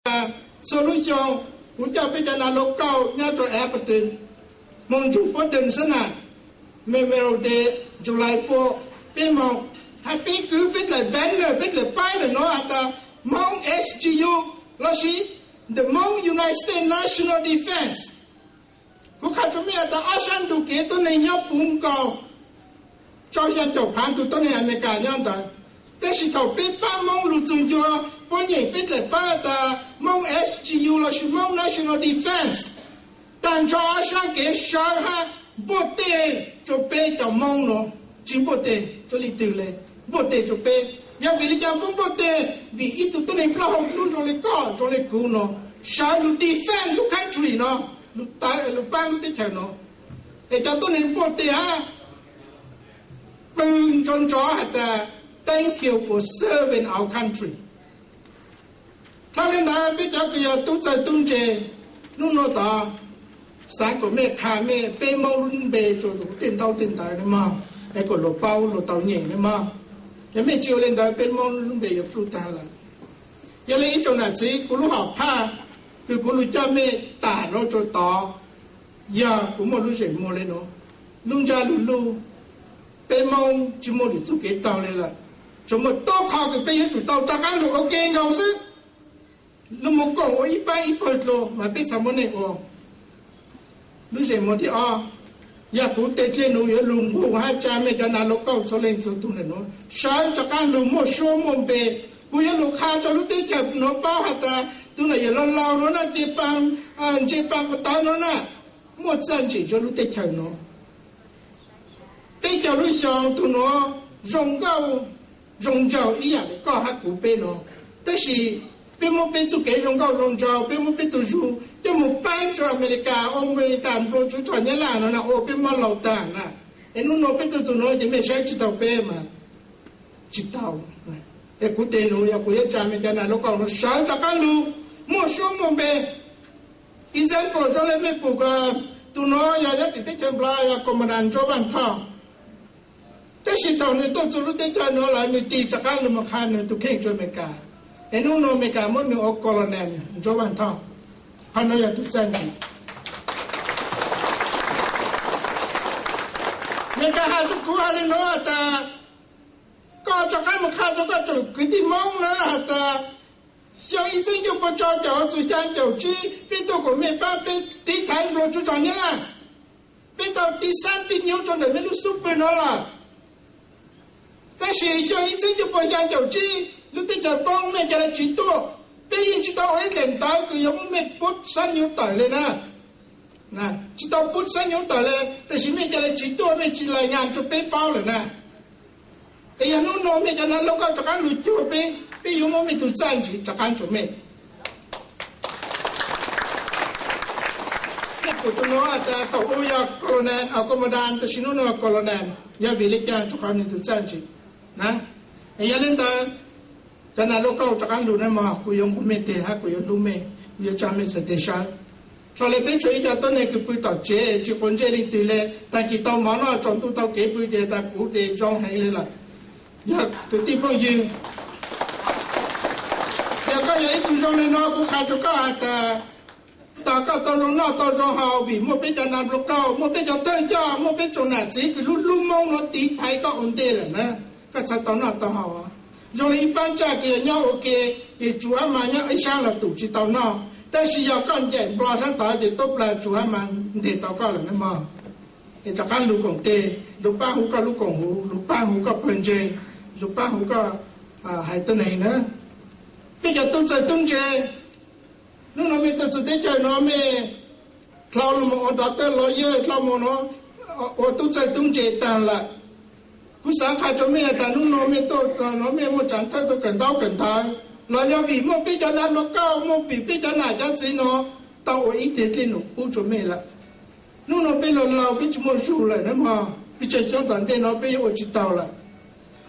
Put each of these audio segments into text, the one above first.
Txhua lub xyoo kuv coj peb cov nav laj kauj nyob rau Appleton, hmoov ntsug puab dwm xwb na, Memorial Day, July four, peb moog, hab peb kwv peb dlaim banner, peb dlaim paib lawm nuav has tas Hmoob H G U lossis the Hmong United States National Defense. Kuv qha rua mej has tas ob sab ntug kev tuab neeg nyob puv nkaus rau xyaa caum phaav tug tuab neeg Amelikas nyob ntawd. Tab sis thaum peb paab Moob lug txug ncua, puab nyeem peb dlaim paib tas Moob H G U lossis Moob National Defense, taag nrho ob sab kev sawv hab npuaj teg rua peb cov Moob nuav, tsi npuaj teg rua leej twg le, npuaj teg rua peb. Yog vim le caag puab npuaj teg? Vim ib tug tuab neeg plaub hau dlub zoo le koj zoo le kuv nuav sawv lug defend lub country nuav, lug tawv lug paab lub teb chaws nuav. Es cov tuab neeg npuaj teg hab qw nrov nrov has tas thank you for serving our country. Dlhau le ntawd peb cov kws yog tub txawg tub ntse, nub nua tod xaav kuas mej qha mej peb Moob lub npe rua tej ntaub tej ntawv ne mog, es kuas luas paub luas tau nyeem ne mog. Yog mej tsi ua le ntawd peb Moob lub npe yuav pluj taag lawm. Yog le ib tsoom nam txiv, kuv lub hom phaj kws kuv lug coj mej taag nuav rua tod, yog kuv muaj lub zeem muag le nuav. Lub ntsab lug luj, peb Moob tsi muaj lwm txuj kev taug le lawm, tsuas muaj tub qho kws peb yuav tsum tau rov qaab lug ua ke nkaus xwb. Lug moog koom ua ib paab ib pawg dlua mas peb txhad muab neej ua. Lub zeem muag thib ob, yog kuv tej dlej nus yuav lug nqug hab tsa mej cov nav laj kauj txhua leej txhua tug ntawm nuav sawv rov qaab lug muaj suab muaj npe. Kuv yuav lug qha rua lub teb chaws nuav paub has tas tug nam yawm laug laug nuav na, nce paa, nce paa quav tawv nuav na, muaj txaj ntsim rua lub teb chaws nuav. Peb caug lub xyoo tug nuav zoo nkauj zoo nraug ib yaam le koj hab kuv peb nuav, tab sis peb muab peb txuj kev zoo nkauj zoo nraug, peb muab peb tug zug coj moog paab rua Amelikas, ua Amelikas nplua tsuv tso Nyab Laj nuav na, ua peb mob laug taag na. Es nub nua peb tuaj txug nuav ces mej saib tsi tau peb mas tsi tau. Es kuv tej nus yog kuv yuav tsa mej cov nav laj kauj nuav sawv rov qaab lug muaj suab muaj npe. Example zoo le mej pum, tug nuav yog nyob tim teb chaws Nplog yog Commandant Ntsuab Vaj Thoj. Tab sis thaum nwg tuaj txug lub teb chaws nuav lawm nwg tig rov qaab lug moog qha nwg tug kheej rua Amelikas, es nub nua Amelikas muab nwg ua Colonel Ntsuab Vaj Thoj. Qhov nuav yog tug txaj ntsim. Amelikas has rua kuv has le nuav tas, koj rov qaab moog qha rua koj tsoom kwv tij Moob na has tas, xyoo ib txhiab cuaj puas rau caum txug xyaa caum tsib peb tuaj kuas mej paab peb tiv thaiv nplua tsuv tso Nyab Laj, peb tau tiv xab tiv nyuv rua ntawm mej lub xub pwg nuav lawm. Tab sis xyoo ib txhiab cuaj puas xyaa caum tsib lub teb chaws poob mej ca le tsiv tuaj, peb yeej tsi tau ua ib dlaim ntawv kws yuav muab mej pub xab nyuv tawm le na. Tsi tau pub xab nyuv tawm le, tab sis mej ca le tsiv tuaj mej tsi lais nyas rua peb paub lawm na. Es yog nub nua mej cov nav laj kauj rov qaab lug cuag peb, peb yuav muab mej tug txaj ntsim rov qaab rua mej. Mej pum tug nuav tas thaum ub yog Colonel, Commandant, tab sis nub nua Colonel, yog vim le caag? Rua qhov nwg tug txaj ntsim na. Es yog le ntawd, cov nav laj kauj rov qaab lug na mog, kuv yuav nqug mej teg hab kuv yuav hlub mej, kuv yuav tsa mej txhais teg sawv. Dlhau le peb tshuav ib co tuab neeg kws pw tom tsev tsi quav ntsej leej twg le, taag kis tau mov noj tsaus ntuj tau kev pw ces tas kuv tes zoo heev le lawm. Yog kwv tij phooj ywg, yog koj yog ib tug zoo le nuav kuv qha rua koj has tas, tog koj tau zoo noj tau zoo haus vim muaj peb cov nav laj kauj, muaj peb cov thawj coj, muaj peb tsoom nam txiv kws lub lub Moob nuav tiv thaiv koj ua ntej lawm na, koj txhad tau noj tau haus. Zoo le ib paab tsaj kws yog nyob ua ke, ces tsuv hab mas nyob ib saab los tum tsi tau noj, tab sis yog koj ncaim Nplog saab tod ces tub plag tsuv hab mas nteg tau koj lawm na mog. Es rov qaab lug koom teg, lug paab huv koj lub koom huv, lug paab huv koj pawg ntseeg, lug paab huv koj haiv tuab neeg na. Peb cov tub txawg tub ntse, nub nua mej tuaj txug teb chaws nuav mej dlhau lug moog ua doctor lawyer, dlhau moog ua tub txawg tub ntse taag lawm. Kuv xaav qha rua mej tas nub nua mej tuaj nuav mej muaj tsaam thawj tuaj kawm ntaub kawm ntawv los yog vim muaj peb cov nav laj kauj, muaj vim peb cov nam cov txiv nuav tau ua ib teg dlej num pub rua mej lawm. Nub nua peb laug laug peb tsi muaj zug lawm na mog, peb tsawg xyoo tom ntej nuav peb yuav ua tsi taug lawm.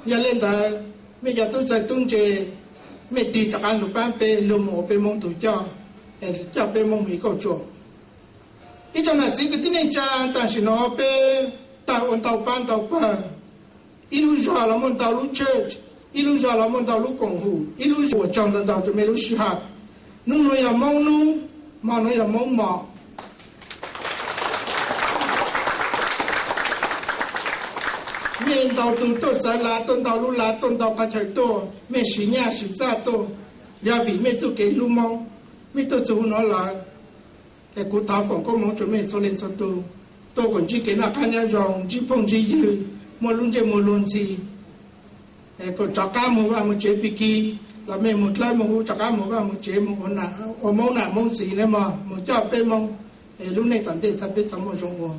Yog le ntawd, mej cov tub txawg tub ntse, mej tig rov qaab lug paab peb, lug moog ua peb Moob tug coj, coj peb Moob moog ib kauj ruam. Ib tsoom nam txiv kwv tij neej tsa, tam sim nuav peb tawg ua ntau paab ntau pawg, ib lub zog los muaj ntau lub church, ib lub zog los muaj ntau lub koom haum, ib lub zog ua tsaug ntau ntau rua mej lub sij hawm. Hnub nuav yog Moob nub, mo nuav yog Moob mo. Mej ntau tug tuaj txawv lav, tuaj ntau lub lav, tuaj ntau qhov chaw tuaj, mej siv nyaj siv txaj tuaj, yog vim mej txuj kev hlub Moob. Mej tuaj txug huv nuav lawm, es kuv thov foom koob moov rua mej txhua leej txhua tug, tuaj kuas ntsib kev noj qab nyob zoo, ntsib phooj ntsib ywg, muaj lub ntsej muag luag ntxhi. Kuas rov qab moog vaj moog tsev pig kig los mej moog dlawb moog huv, rov qab moog vaj moog tsev moog ua Moob nam Moob txiv le mog, moog coj peb Moob, es lub neej tom ntej txhad peb txhad muaj zoo ua.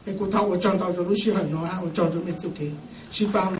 Es kuv thov ua tsaug ntau rua lub sij hawm nuav, ua tsaug rua mej txuj kev sib paab.